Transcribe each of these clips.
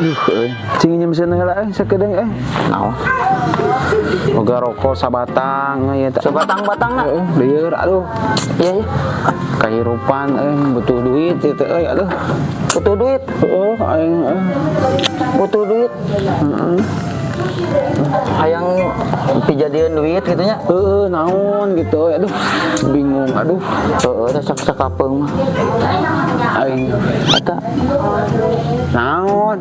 Duh, euy. Cing nginjem seuneu heula euy sakedeung euy. Naon? Boga rokok sabatang euy eta. Sabatang-batangna. Heeh, lieur aduh. Iya, iya. Kahirupan euy butuh duit ieu teh euy aduh. Butuh duit, Heeh, aing euy. Butuh duit. Hayang pijadieun duit gitu nya. Heeh, naon gitu euy aduh. Bingung aduh. Heeh, teh sok sakapeung mah. Aing Eta naon.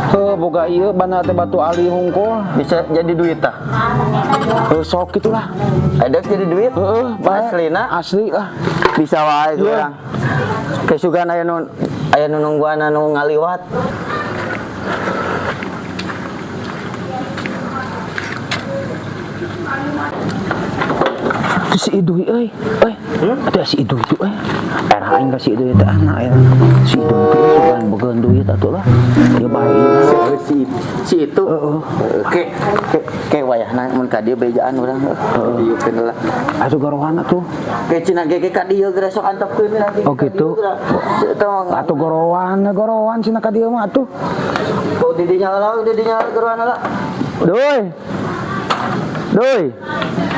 Heuh, boga ieu banda teh batu ali hungkul. Bisa jadi duit tah. Heuh, sok gitulah. Ada jadi duit. Heeh, bae. Aslina? Asli lah. Bisa wae Iya. urang. Kesugan aya nu nungguan anu ngaliwat. Itu si Iduy euy. Euy. Atuh si Iduy itu euy. Era aing ka si Iduy teh anak ya. Si Iduy teh sugan bogaan duit atuh lah. Dia bae. Si si itu. Heeh. Oke, ke ke wayahna mun ka dieu bejaan urang. Heeh. Dieu lah. Atuh gorohan atuh. Ke cina ge ka dieu geura sok antepkeun lagi. Oh, gitu. Eta mah Atuh gorowan, gorowan cenah ka dieu mah atuh. kau didinya lah, didinya geroan lah. Duy. Duy.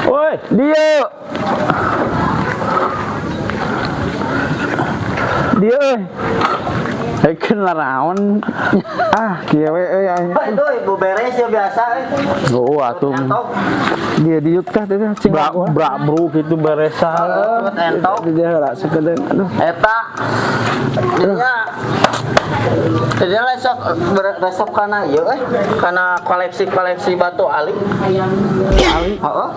Woi, dieu. Dieu euy. Hekeun laraon. Ah, kieu we euy aing. Hei, doi, bu beres ya biasa eh. Oh, atuh. Entok. Dia diuk tah teh cing. Bra bra bro gitu beresan. Entok. Dia heula sakedeung. Aduh. Eta. Jadinya Jadinya resep resep kana ieu eh kana koleksi-koleksi batu ali. Ali. Heeh.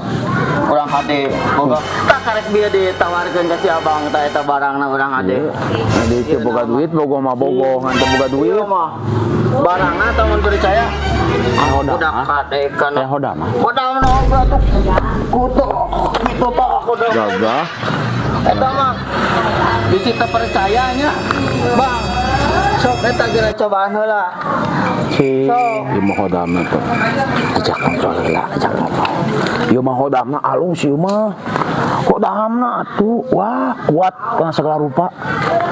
Urang hade boga. Tah karek bieu ditawarkeun ka si abang tah eta barangna urang hade. Ade teu boga duit, bogo mah bogo, ngan teu boga duit. Iya mah. Barangna tah mun percaya. Ah, hoda Udah mah. kade kana. Eh, hoda mah. Hoda mah oge atuh. Kutu gitu tah hoda. Gagah. Eta mah bisi teu percaya nya. Bang. Sok eta geura cobaan heula. Si Sok. ieu mah hodamna tuh. Ajak ngobrol heula, ajak ngobrol. Ieu mah hodamna alus ieu mah. Hodamna atuh. Wah, kuat kana segala rupa.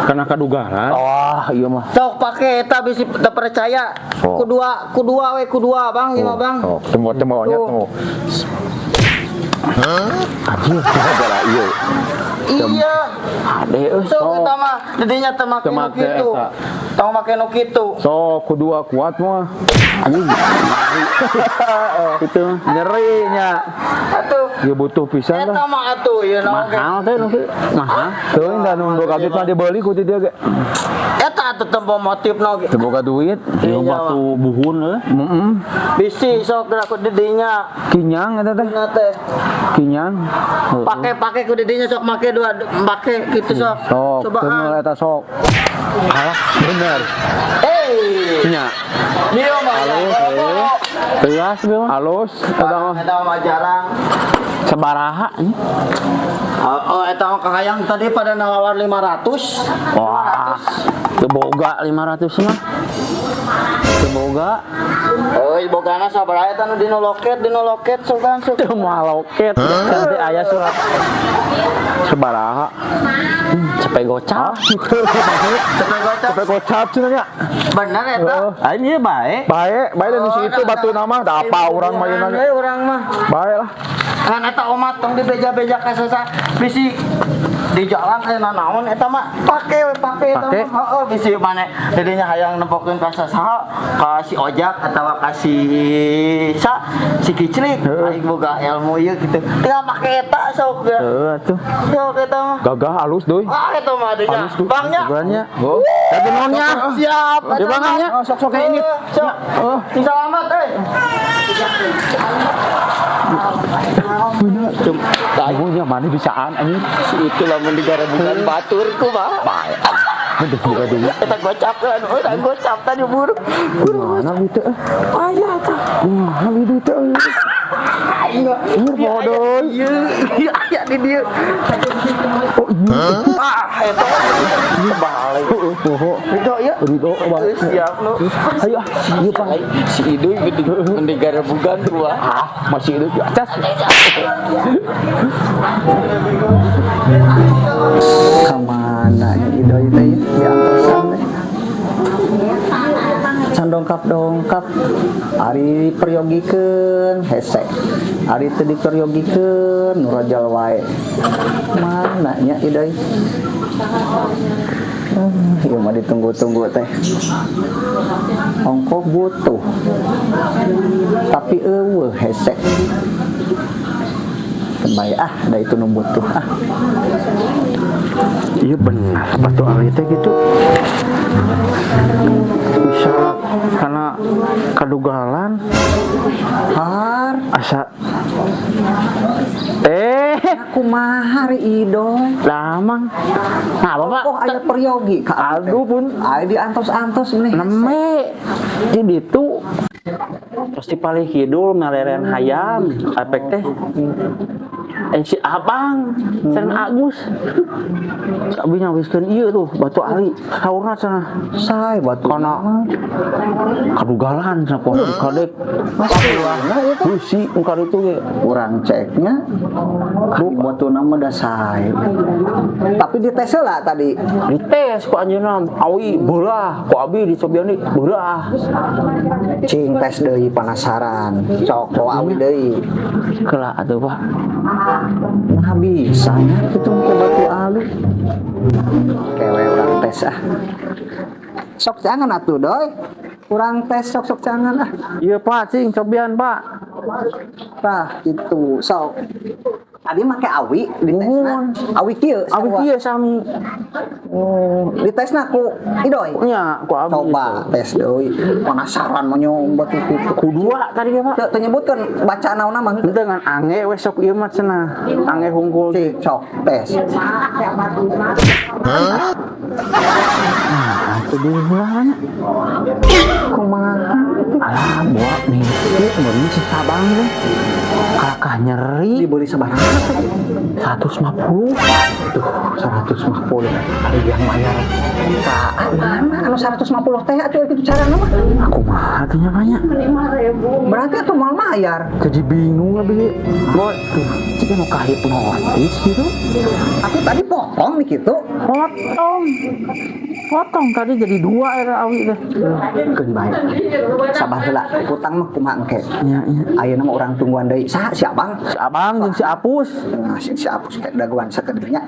Karena kadugaran. Wah, ieu mah. Sok pake eta bisi teu percaya. Oh. Kudua, kudua we kudua Bang, ieu mah Bang. Oh, temu temu nya Tuh. temu. Anjir, gara ieu. Iya. Ade euy. Sok eta mah didinya teu make Teu nu make kitu. eta. Tong make nu kitu. Sok kudua kuat mah. Anjing. Itu Nyeri nya. Atuh. Ieu butuh pisan Eta lah. mah atuh ieu na oge. Mahal teh nu kieu. Mahal. Teuing da nu boga duit mah dibeli ku ti dieu ge. Eta atuh tempo motifna oge. Teu boga duit. Ieu Iya, batu buhun euy. Heeh. Bisi sok geura ku didinya. Kinyang eta teh. Nya teh. Kinyang. Pake-pake ku didinya sok make dua make gitu sok. Sok, Cobaan. teu eta sok. Alah, Bener. Eh. Nya. Dia mah ya. Alus, tegas ieu mah. Alus eta mah. Eta mah jarang. Sabaraha nya? Oh, oh eta mah kahayang tadi pada nawar 500. Wah, teu boga 500 mah. Teu boga. Euy, bogana sabaraha eta nu dina loket sogan sok. Teu moal loket. Nanti aya surat Sabaraha? Cepet gocap. Cepet gocap. Sampai gocap cenah nya. Bener eta. Heeh. Aing ieu bae. Bae, bae dan di situ batu nama da apa urang mah yeuna ge. Euy, urang mah. Bae lah. Kan eta omat tong dibeja-beja ka sasa bisi di jalan aya naon eta mah pake we pake eta Pake? mah. Heeh, bisi mane didinya hayang nempokeun ka saha ka si Ojak atawa ka si sa si Kiclik aing boga ilmu ieu gitu. Tinggal make eta sok ya. Heuh atuh. Sok eta mah. Gagah alus deui. Ah eta mah dinya. Halus tuh. Bangnya. Bulannya. Oh. Tapi naonnya? Siap. Ya, Bang, nya. Oh, sok-sok kayak ini. Sok. Oh. Sing selamat euy. Lagunya mana bisaan anjing. Si itu lamun digarebukan batur kumaha. Bae. Bener boga duit. Eta gocap kan, oh, eta gocap tadi buruk. Mana duit teh? Ayah tah. Mana duit teh? Enggak. Umur bodoh. Iya, iya aya di dieu. Oh iya. Ah, eta balik. Heeh, poho. Ridho ya. Ridho, Bang. Siap nu. Ayo ah, ieu Pak. Si Iduy mending garebugan tuh ah. Ah, masih hidup di atas. Kemana nya Idoy teh ya? Di antosan teh. Dongkap-dongkap. Ari diperyogikeun hese. Ari teu diperyogikeun nu rojol wae. Mana nya Idoy? Ieu mah ditunggu-tunggu teh. Ongkoh butuh. Tapi euweuh hese. Keun bae ah, da itu nu butuh ah. Iya benar, batu ali teh gitu. Bisa karena kadugalan. Har, asa kumaha ari Idoy? Lamang. Nah, Bapak. Oh, aya peryogi ka abi teh. Aduh, pun. Aya diantos-antos nih. Neme jadi itu pasti paling kidul ngaleren hayam efek teh si abang sareng Agus abi nyawiskeun ieu tuh batu ali saurna cenah. Sae batu. Kana kadugalan cenah poho kadek. Nah, itu beusi nu kaditu ge. Urang ceknya batu nama da sae. Tapi dites lah tadi. Dites ku anjeunna awi beulah, ku abi dicobian deui beulah. Cing tes deui, penasaran. Sok bawa awi deui. Keula atuh, Pak. Nah, bisa nya kitu make batu ali. Kewe urang tes ah. Sok jangan atuh, Doy. Urang tes sok sok jangan ah. Iya, Pak, cing cobian, Pak. Tah itu sok. Tadi make awi di tesna. Awi kieu. Abi sarua. kieu sami. Oh, di tesna ku Idoy. Nya ku abi. Coba tes deui. Penasaran mau nyoba batu kitu. Ku dua tadi ya, Pak. Teu teu nyebutkeun bacaan naon mah. Henteu, ngan ange we sok ieu mah cenah. Ange hungkul. Cik, sok tes. Nah, itu dulu nya. Kumaha? Alah, buat nih. Ieu meureun si Sabang teh. Kakak nyeri. Dibeli sabaraha? 150. Tuh, 150. Ari yang bayar. Ka mana anu 150 teh atuh kitu carana mah? Aku mah atuh nya banyak. Berarti atuh moal mayar. Jadi bingung lebih. Boy, tuh, cik nu kahipnotis gitu. Aku tadi potong nih kitu. Potong. Potong tadi jadi dua era awi teh. Keun bae. Sabar heula, hutang mah kumaha engke. Nya nya. Ayeuna mah urang tungguan deui. Saha si Abang? Si Abang jeung si Apus. Nah, si Apus kayak dagoan sakedeulnya.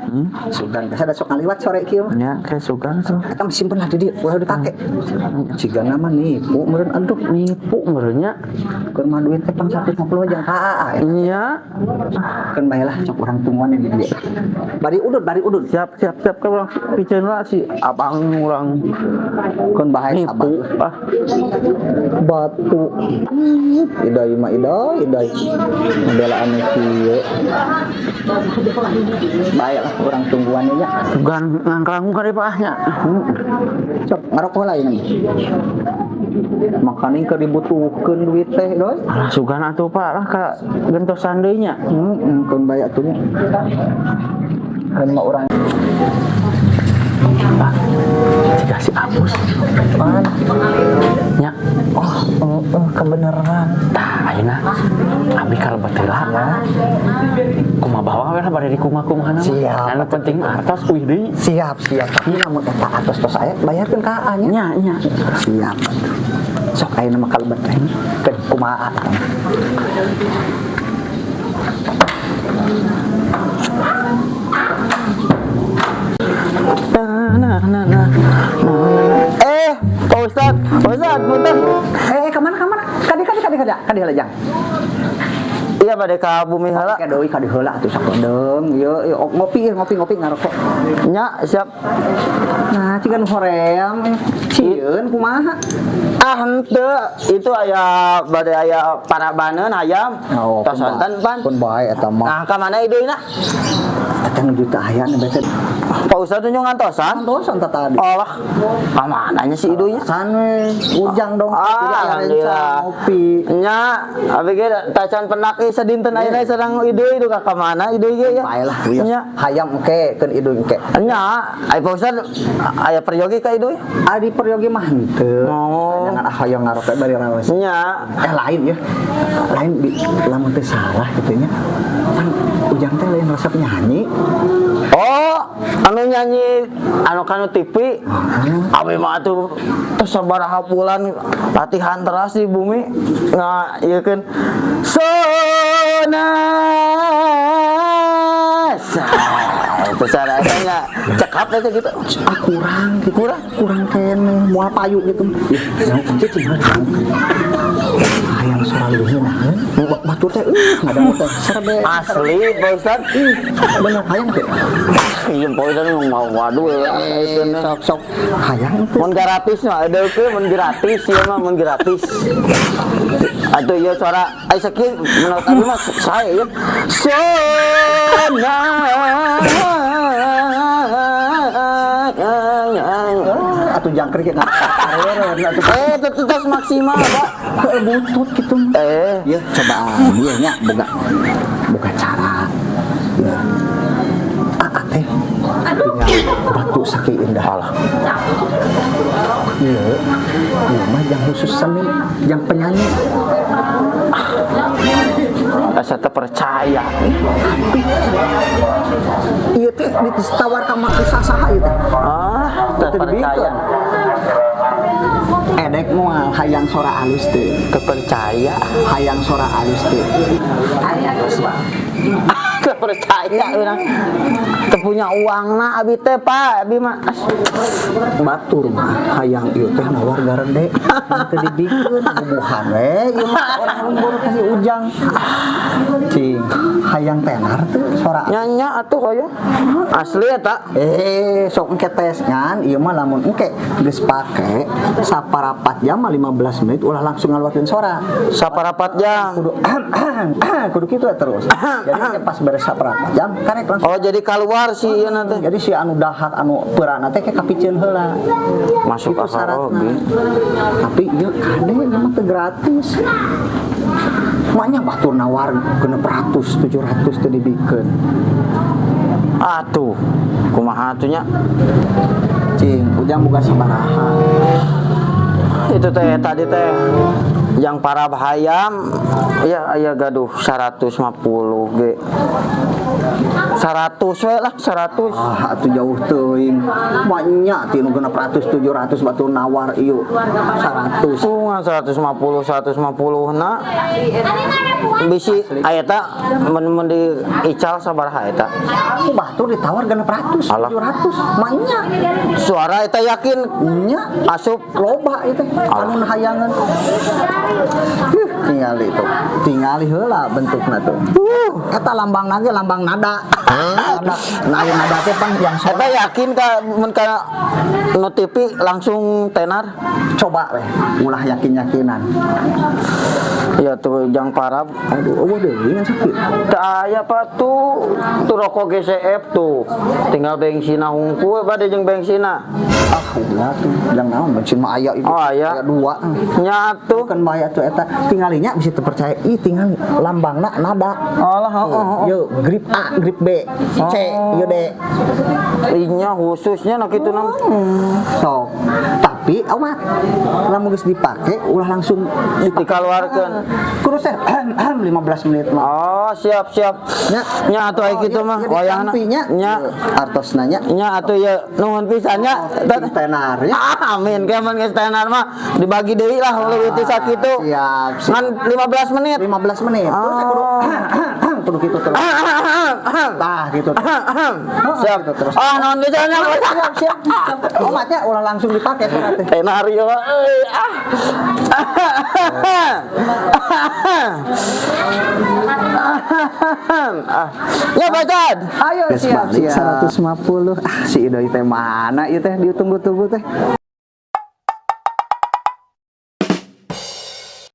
Sugan biasa da sok ngaliwat sore kieu mah. Nya kayak sugan tuh. Eta mah simpen lah di dieu, ulah dipake. Cigana mah nipu meureun aduh. Nipu meureun nya. Keur mah duit teh pang 150 jang ka AA ya. Nya. Keun bae lah sok urang tungguan di dieu. Bari udud, bari udud. Siap siap siap ke urang piceun lah si Abang urang Keun bae sabar. nipu ah. Batu. Idoy mah idoy, idoy. Ngabelaan kieu. Bae lah urang tungguan nya. Sugan ngangkrang ka deui Pak nya. Sok ngarokok lah ini. Makanya keur dibutuhkeun duit teh, Doy. Alah sugan atuh Pak lah ka gentosan deui nya. Heeh, keun bae atuh nya. Kan mah urang Pak, jika si Apus mana? nya. Oh, heeh, kebenaran. Tah ayeuna abi kalebet heula. Ya. Kumaha bawa we lah bade di kumaha-kumaha mah. Siap. Anu penting mah artos uih deui. Siap, siap. Tapi lamun eta atos tos aya bayarkeun ka AA nya. Nya nya. Siap atuh. Sok ayeuna mah kalebet teh. Keun kumaha eta. Nah, nah, nah, nah, nah. Pak Ustad, Pak Ustad, punten. Eh, ka mana ka mana? Kadi kadi kadi kadi kadi heula jang. Iya bade ka bumi heula. Ka deui kadi heula atuh sakedeung. Ieu ieu ngopi ieu, ngopi ngopi ngarokok. Nya siap. Nah, ciga nu hoream eh. Sieun kumaha? Ah henteu, itu aya bade aya parabaneun hayam. Tos sonten pan. Pun bae eta mah. Nah, ka mana ideuina? Eta nu juta aya nu bete. Pak Ustad tunjung ngantosan. Antosan tah tadi. Allah, ka mananya si idunya? San we, ujang dong. Ah, Jadi aya alhamdulillah. rencang ngopi. Nya, abi ge tacan penak ieu sadinten ayeuna sareng iduy duka ka mana iduy ge ya. Bae lah, wios. Nya. Hayam engke keun iduy engke. Nya, ai Pak Ustad aya peryogi ka iduy? Adi peryogi mah henteu. Oh. Jangan ah hayang ngarokok bari raos. Nya, Eh lain ya. Lain di lamun teu salah kitu nya. Kan Ujang teh lain resep nyanyi. Oh, anu nyanyi anu kanu TV. Abi mah atuh tos sabaraha bulan latihan teras di bumi nga ieu keun Sonas. Itu cara eta nya cekap eta gitu. Ah, kurang gitu. Kurang. Kurang keneh, moal payu gitu. Ih, cicing. Hayang suara leuwih nah. Batur teh ngadangu teh serbe. Asli, Pak Ustad. Ih, bener hayang teh. Iya, Pak Ustad mau waduh ya. Eh, sok sok hayang teh. Mun gratis mah ada ke mun gratis ieu mah mun gratis. Atuh ieu suara ai sakieu menurut abi mah saya ieu. Sona. Ah, atuh jangkrik ya atuh. Eh, itu tos maksimal, Pak. Heuh, butut gitu. Eh, Ya, cobaan ieu nya boga boga cara. Ya. Ah, teh tinggal batu saking indah. Alah. Iya, ieu mah yang khusus seni, yang penyanyi. Asa teu percaya. Ieu teh ditawar ka saha ieu teh? Ah, teu Teu percaya. dibikeun. Edek moal hayang sora alus teh. Teu percaya. Hayang sora alus teh. Teu percaya urang. Teu punya uang na abi teh, Pak. Abi mah Batur mah hayang ieu teh nawar garede. Teu dibikeun bubuhan we ieu mah orang lembur kasih Ujang. Cing, hayang tenar tuh sora. Nya atuh hoyong. Asli eta. Eh, sok engke tes ngan, ieu mah lamun engke geus pake saparapat jam mah 15 menit ulah langsung ngaluarkeun sora. Saparapat jam. Kudu kudu kitu ya terus. Jadi engke pas beres saparapat jam karek langsung. Oh, jadi keluar sih ieu nanti. Jadi si anu dahak anu peurana teh ke kapiceun heula. Masuk Itu akal syaratna. oge. Tapi ieu kade ieu mah teu gratis. Maknya batur nawar 600 700 teu dibikeun. Atuh, kumaha atuh nya? Cing, Ujang boga sabaraha? Itu teh tadi teh yang para hayam ya aya gaduh 150 ge. 100 we lah, 100. Ah, atuh jauh teuing. Maknya ti nu 600 700 batur nawar ieu 100. Tuh ngan 150 150 na. Bisi aya ta mun mun di ical sabaraha eta? Aku batur ditawar 600 Alah. 700. Maknya Suara eta yakin nya asup. Loba itu anu hayangan. Huh, tingali tuh. Tingali heula bentukna tuh. Eta lambang ge lambang nada. Nada. Nah, aya nada teh pan yang Eta sora. Yakin ka mun ka nu TV langsung tenar? Coba weh, ulah yakin-yakinan. Ya tuh jang parab. Aduh, eueuh deui ngan sakit. Teu aya pa tuh, tuh rokok GCF tuh. Tinggal bengsina hungkul bade jeung bengsina. Ah, ulah tuh, jang naon bensin mah aya ieu. Oh, aya. Aya dua. Nya tuh. Bukan bahaya tuh eta tinggalinya bisa terpercaya. Ih, tingali lambangna nada. Alah, heeh, heeh. Yo, grip A, grip B, C, yo D. Inya khususnya nak itu nam. Sok. Tapi amat lamun geus dipake ulah langsung Dikeluarkeun. Kudu teh 15 menit mah. Oh, siap siap. Nya. Nya atuh aya kitu mah wayahna. Nya. Nya. Artosna nya. Nya atuh ya nuhun pisan nya. Cing tenar ya. Ah, amin. Kemun geus tenar mah dibagi deui lah leuwih ti sakitu. Siap, siap. Ngan 15 menit. 15 menit. Terus saya kudu kudu gitu terus. Tah gitu. Siap. Gitu terus. Ah, naon pisan nya. Siap, siap. Omatnya ulah langsung dipakai surat teh. Tenar ieu mah euy. Ah. Ah. Ya, Bacan. Ayo Geus siap balik siap. 150. Ah, si Idoi teh mana ieu teh ditunggu-tunggu teh.